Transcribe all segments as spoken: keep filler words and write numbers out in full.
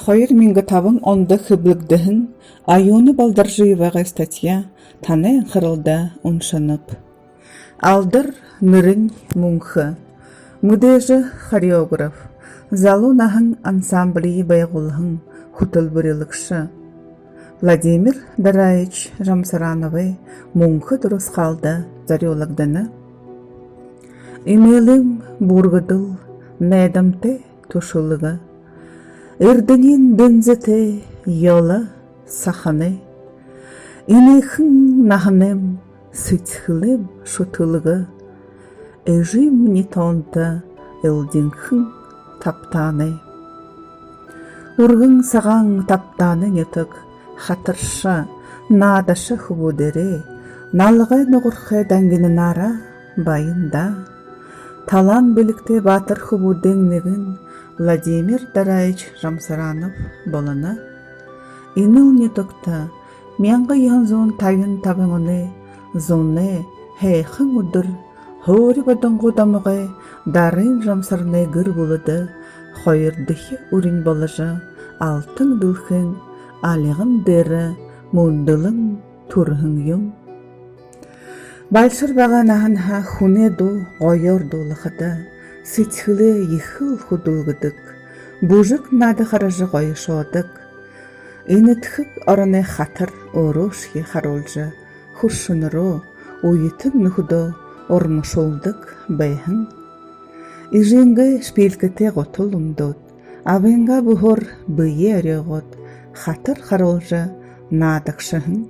Хоёр мянга табан ондо хэблэгдэһэн Аюна Балдоржиевагай статья танай анхаралда уншанаб. Алдар нэрэнь Мүнхэ. Мэдээжэ хореограф, залуу наһан ансамблиие байгуулһан, хүтэлбэрилэгшэ. Владимир Дараевич Жамсарановай Мүнхэ дурасхаалда зорюулагдана. Эмээлэй бүргэдэл, найдамтай түшэлгэ, эрдэниин дэнзэтэй ёло саханай, энэхэн наһанайм сэдьхэлэйм шүтэлгэ, эжымни тоонто элдинхэн табтаанай. Үргэн сагаан табтаанай нютаг хатарша, наадаша хүбүүдээрээ, налгай нугархай дангинанаараа баян даа. Талаан бэлигтэй баатар хүбүүдэй нэгэн Владимир Дараевич Жамсаранов болоно. Энэл нютагта мянга юһэн зуун табин табан оной зунай һайхан үдэр һуури бодонгууд омогой Дарын Жамсаранай гэр бүлэдэ хоёрдохи үринь боложо, алтан дэлхэйн альган дээрэ мүндэлэн түрэһэн юм. Балшар бага наһанһаа хүнэй дуу гоёор дуулахада, сэдьхэлээ ехэл хүдэлгэдэг, бүжэг наада хаража гоёшоодог. Энэдхэг ороной хатар өөрөөшье харуулжа, хүршэнэрөө, үетэн нүхэдөө урмашуулдаг байһан. Эжынгээ шпилькэтэй гутал үмдөөд, абынгаа бүһөөр бэеэ орёогоод, хатар харуулжа наадагша һэн.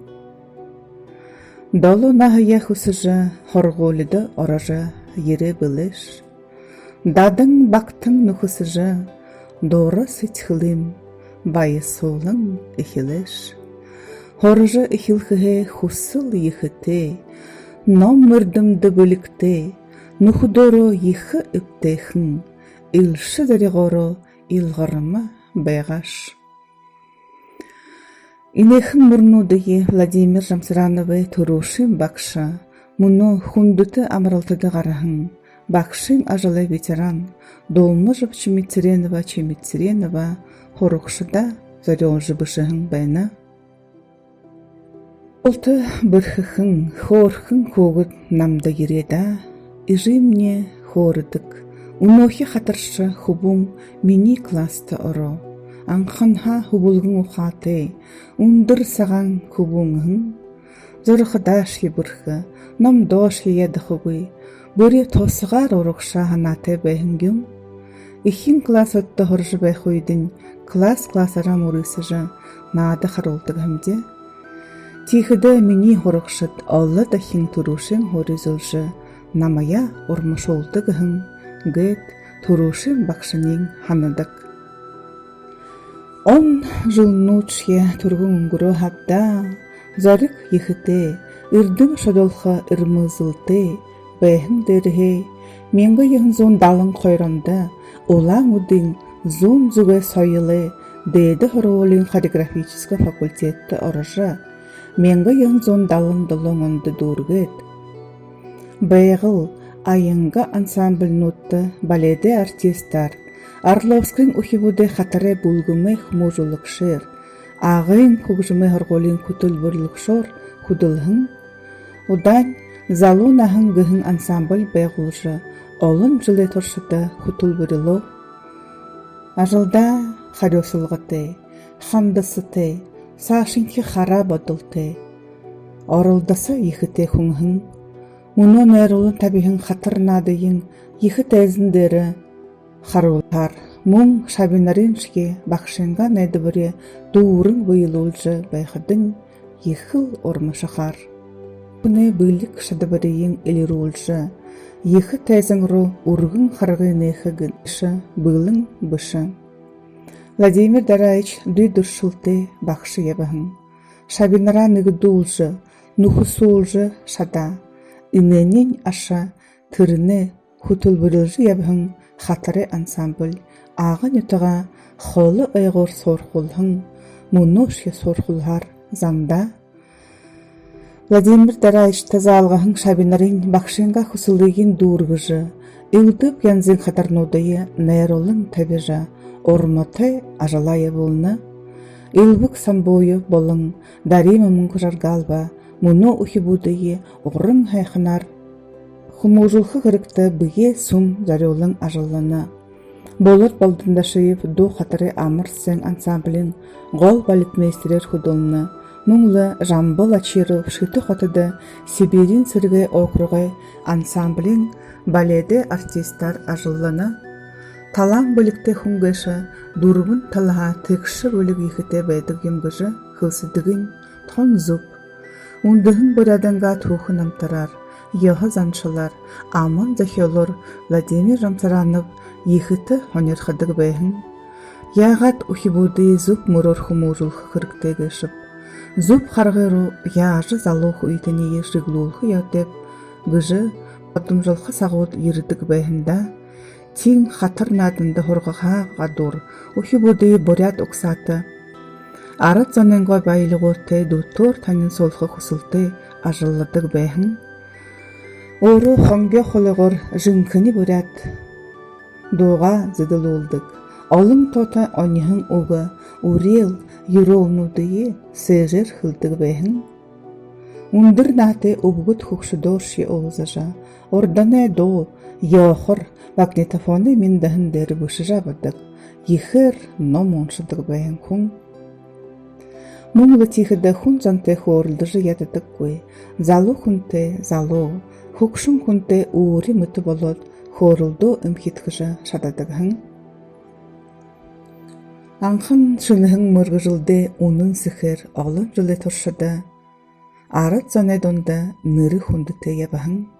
Долоо наһаяа хүсэжэ, һургуулида орожо ерээ бэлэйш. Дадан багтан нүхэсэжэ, дура сэдьхэлэйм баясуулан эхилээш. Һуража эхилхэһээ хүсэл ехэтэй, ном эрдэмдэ бэлигтэй, нүхэдөөрөө ехэ эбтэйхэн, элшэ зоригоороо илгарма байгааш. Энэхэн мүрнүүдые Владимир Жамсарановай түрүүшын багша, мүнөө хүндэтэ амаралтада гараһан, багшын ажалай ветеран Дулмажаб Чимитцыренова Чимитцыренова һурагшадаа зорюулжа бэшэһэн байна. Булта бэрхэхэн, хөөрхэн хүүгэд намда ерээ даа. Эжымни хөөрэдэг. Үнөөхи хатарша хүбүүн минии класста ороо. Анханһаа хүбэлгэн ухаатай, үндэр сагаан хүбүүн һэн. Зурахадаашье бэрхэ, номдоошье ядахагүй, бүри тосхоор урагшаа һанаатай байһан юм. Эхин классуудта һуража байха үедэнь класс классаараа мүрысэжэ наада харуулдаг һэмди. Тиихэдэ минии һурагшад олон дахин түрүүшын һуури үзүүлжэ, намаяа урмашуулдаг һэн гээд түрүүшын багшань һанадаг. Он жэлнүүдшье түргэн үнгэрөө һаа даа, зориг ехэтэй, эрдэм шудалха эрмэлзэлтэй байһан дээрэһээ, мянга юһэн зуун далан хоёр ондо Улаан-Үдын зүүн зүгэй соёлой дээдэ һургуулиин хореографическа факультедтэ орожо, мянга юһэн зуун далан долоон ондо дүүргээд, Байгал, Аянга ансамбльнуудта баледэй артистаар, Орловскын үхибүүдэй хатарай бүлгэмэй хүмүүжүүлэгшээр, Агын хүгжэмэй һургуулиин хүтэлбэрилэгшөөр хүдэлһэн. Удаань «Залуу наһан» гэһэн ансамбль байгуулжа, олон жэлэй туршада хүтэлбэрилөө. Ажалдаа харюусалгатай, хандасатай, саашанхи хараа бодолтой, оролдосо ехэтэй хүн һэн. Мүнөө найруулан табиһан хатар наадыень ехэ тайзан дээрэ харуулхаар, мүн шабинарыншье багшынгаа найдабари дүүрэн бэелүүлжэ байхадань ехэл урмашахаар. Хүнэй бэлиг шадабариень элирүүлжэ, ехэ тайзан руу үргэн харгы нээхэ гээшэ бэлэн бэшэ. Владимир Дараевич дүй дүршэлтэй багша ябаһан. Шабинараа нэгэдүүлжэ, нүхэсүүлжэ шадаа. Энээниинь аша тэрэнэй хүтэлбэрилжэ ябаһан хатарай ансамбль Ага нютагаа холо ойгоор суурхуулһан, мүнөөшье суурхуулхаар зандаа. Владимир Дараевичта заалгаһан шабинарынь багшынгаа хүсэлыень дүүргэжэ, элдэб янзын хатарнуудые найруулан табижа, урматай ажалаа ябуулна. Элбэг Самбуев болон Дарима Мүнхэжаргалова мүнөө үхибүүдые уран һайханаар хүмүүжүүлхэ хэрэгтэ бэеэ сүм зорюулан ажаллана. Болот Балдандашиев дуу хатарай «Амар сайн» ансамблиин гол балетмейстерээр хүдэлнэ. Мүн лэ Жамбал Очиров Шэтэ хотодо Сибириин сэрэгэй округой ансамблиин баледэй артистаар ажаллана. Талаан бэлигтэй хүн гээшэ дүрбэн талаһаа тэгшэ бэлиг ехэтэй байдаг юм гэжэ хэлсэдэгынь тон зүб. Үндэһэн буряадайнгаа түүхэ намтараар, ёһо заншалаар, аман зохёолоор Владимир Жамсаранов ехэтэ һонирходог байһан. Яагаад үхибүүдые зүб мүрөөр хүмүүжүүлхэ хэрэгтэй гээшэб? Зүб харгы руу яажа залуу үетэниие шэглүүлхэ ёһотойб гэжэ бодомжолхо сагууд ерэдэг байһан даа. Тиин хатар нааданда һургаһаа гадуур үхибүүдые буряад угсаата, арад зонойнгоо баялигуудтай дүтөөр танилсуулха хүсэлтэй ажалладаг байһан. Өөрөө хонгёо хулигуур жэнхэни буряад дуугаа зэдэлүүлдэг. Олон тоото оньһон үгэ, үреэл, юрөөлнүүдые сээжээр хэлэдэг байһан. Үндэр наһатай үбгэд хүгшэдөөршье уулзажа, урданай дуу, ёохор, магнитофоной мэндэһэн дээрэ бэшэжэ абадаг, ехээр ном уншадаг байһан хүн. Мүн лэ тиихэдэ хүн зонтой хөөрэлдэжэ ядадаггүй. Залуу хүнтэй залуу, хүгшэн хүнтэй үүри мэтэ болоод хөөрэлдөө эмхидхэжэ шададаг һэн. Анхан шэнэһэн мэргэжэлдээ үнэн сэхээр олон жэлэй туршада арад зоной дунда нэрэ хүндэтэй ябаһан.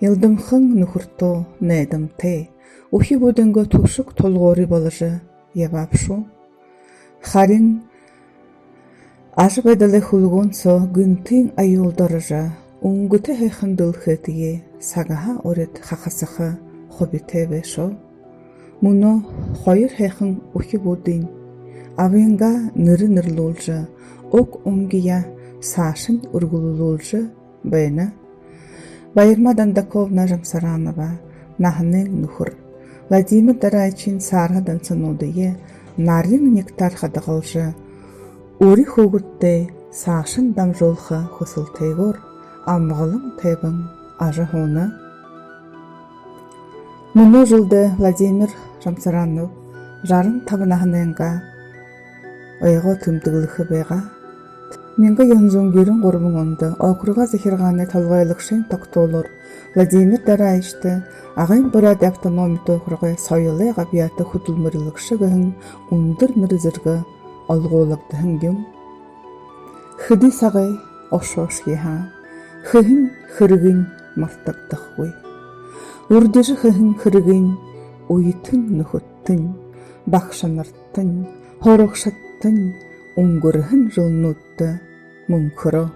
Илдамхан нүхэртөө найдамтай, үхибүүдэйнгээ түшэг тулгуури боложо ябаа бшуу. Харин ажабайдалай хүлгөөн соо гэнтын аюулда орожо, үнгэтэ һайхан дэлхэйтэеэ сагһаа урид хахасаха хубитай бэшэ. Мүнөө хоёр һайхан үхибүүдынь абынгаа нэрэ нэрлүүлжэ, уг үнгые саашань үргэлжэлүүлжэ байна. Баярма Дандаковна Жамсаранова наһанайнь нүхэр, Владимир Дараевичай саарһа дансануудые нарин нягтаар хадагалжа, үри хүүгэдтээ саашань дамжуулха хүсэлтэйгөөр амгалан тайбан ажаһууна. Мүнөө жэлдэ Владимир Жамсаранов жаран таба наһанайнгаа ойгоо тэмдэглэхэ байгаа. Мянга юһэн зуун ерэн гурбан ондо округой захиргаанай толгойлогшын тогтоолоор Владимир Дараевичта Агын Буряадай автономито округой соёлой габьяата хүдэлмэрилэгшэ гэһэн үндэр нэрэ зэргэ олгуулагдаһан юм. Хэды сагай ошоошье һаа, хэһэн хэрэгынь мартагдахагүй. Үрдижэ хэһэн хэрэгынь үетэн нүхэдтэнь, багшанартань, һурагшадтань үнгэрһэн жэлнүүдтэ мүнхэрөө.